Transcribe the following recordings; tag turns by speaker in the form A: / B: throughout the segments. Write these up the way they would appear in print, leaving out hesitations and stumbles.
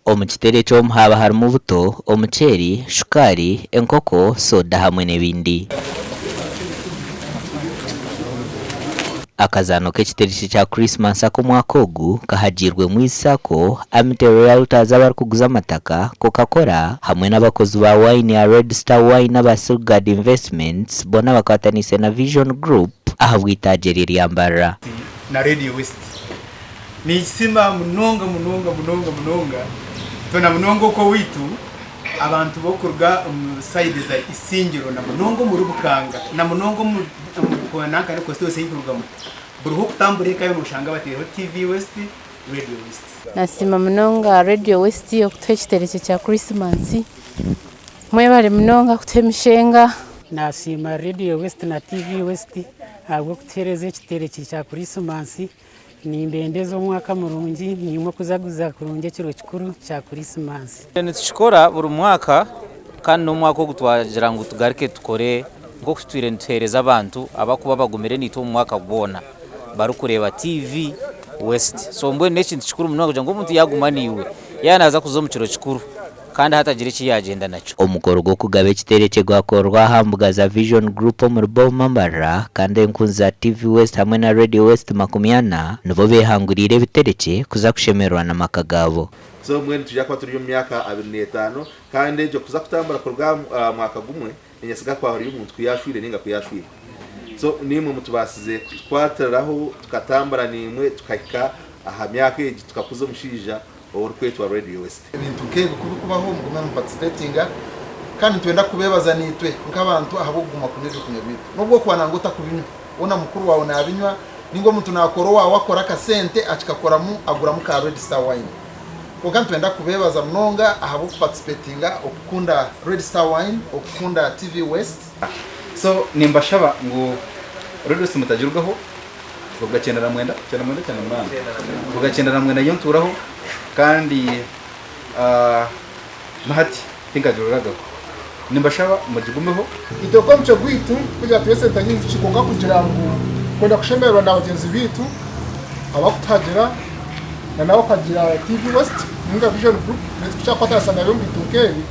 A: Omu kiterekye omu haaba harimu buto, omuceeri, shukaari, enkoko, soda hamwe n'ebindi. Akazaano k'ekiterekye kya Christmas ak'omwaka ogu kahagiirwemu Isako, Amity Realtors abarikuguza amataka, Coca Cola hamwe n'abakozi ba waini ya Red Star Wine aba Silgard Investments boona bakwataniise na Vision Group ahabw'eitaagi eri erya Mbarara.
B: Na Radio West. Ninkisiima munonga munonga munonga munonga twena munonga oku owaitu abantu bokuruga omu side za Isingiro na munonga omuri Bukanga na munonga omu nanka constituency eyinkurugamu buri hokutambura eka yoona oshanga bateireho TV West, Radio West.
C: Nasiima munonga Radio West okutuha ekiterekye kya Christmas. Mwebare munonga kutuha emishenga.
D: Nasiima Radio West na TV West ahabw'okutuhereza ekiterekye kya Christmas. Nimbendeza omwaka murungi naimwe okuzaguza kurungi ekiro kikuru kya Kurisimansi.
E: Nitukikora buri mwaka kandi n'omwaka ogu twagira ngu tugaruke tukore nk'oku tutwire nituheereza abantu abarikuba bagumire naitwe omu mwaka gwona barikureeba TV West. So mbwenu n'ekintu kikuru munonga kugira ngu omuntu yaaguma naiwe yaaba naaza kuza omu kiro kikuru. kandi hatagira eki yaagyenda nakyo.
A: Omukoro gw'okugaba ekiterekye gwakorwa aha mbuga za Vision Group omuri Boma Mbarara kandi enkunzi za TV West hamwe na Radio West 40 nibo behanguriire ebiterekye kuza kushemererwa n'amaka gaabo.
F: So mbwenu nitwija kuba turi omu myaka 25 kandi egyo kuza kutambura kuruga aha mwaka gumwe niinyesiga ku hariyo omuntu ku yaashwire nainga ku yaashwirwe. So naimwe mutubaasize kutukwatiriraho tukatambura naimwe tukahika aha myaka egi tukakuza omushaija orikwetwa Radio West.
G: Ebintu nk'ebi ku birikubaho mugume nimuparticipatinga kandi nitwenda kubeebaza naitwe nk'abantu ahabw'okuguma kunywa eby'okunywa byaitu. N'obu okuba nangwa otakubinywa, woona mukuru waawe naabinywa nainga omuntu naakora owaawe akora akasente akikakoramu aguramu ka Red Star Wine. Kwonka nitwenda kubeebaza munonga ahabw'okuparticipatinga, okukunda Red Star Wine, okukunda TV West.
H: So nimbashaba ngu Radio West mutagirugaho. Kuruga 99, 99, 98, kuruga 99 niyo ntuuraho kandi na hati tinkagiruragaho. Nimbashaba mugigumeho.
I: Itwe nk'omukye gwaitu kugira tuhe esente nyingi kwonka kugira ngu kwenda kushemererwa na bagyenzi baitu abakutuhagira na n'abakuhagira TV West ninga Vision Group beitu kukyakukwatanisa nabo omu bintu nk'ebi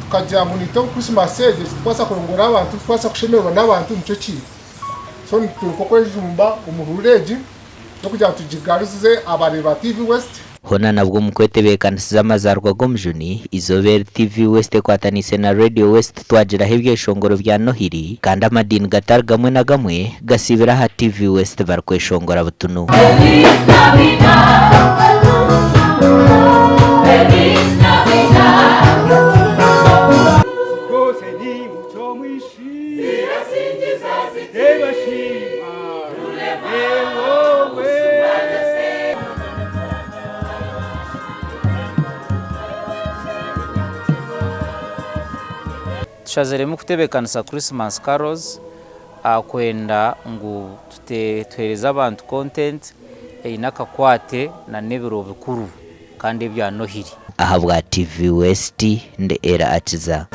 I: tukagira ngu naitwe Christmas egi ekitukubaasa kurongora abantu tukubaasa kushemererwa n'abantu nikyo ki. So turi nk'okwejumba omu hururu egi y'okugira ngu tugigaruzize abareebi ba TV West.
A: Hoona nabwo omu kwetebeekanisiza amazaarwa g'Omujuni, eizooba eri TV West ekwataniise na Radio West twagiraho ebyeshongoro bya Nohiri kandi amadiini gatari gamwe na gamwe gasiibire aha TV West barikweshongora butunu.
E: Tushaziremu kutebeekanisa Christmas Carols kwenda ngu tuheereze abantu content eine akakwate n'ebiro bikuru kandi ebya Nohiri.
A: Ahabwa TV West, ndi Ella Akiza.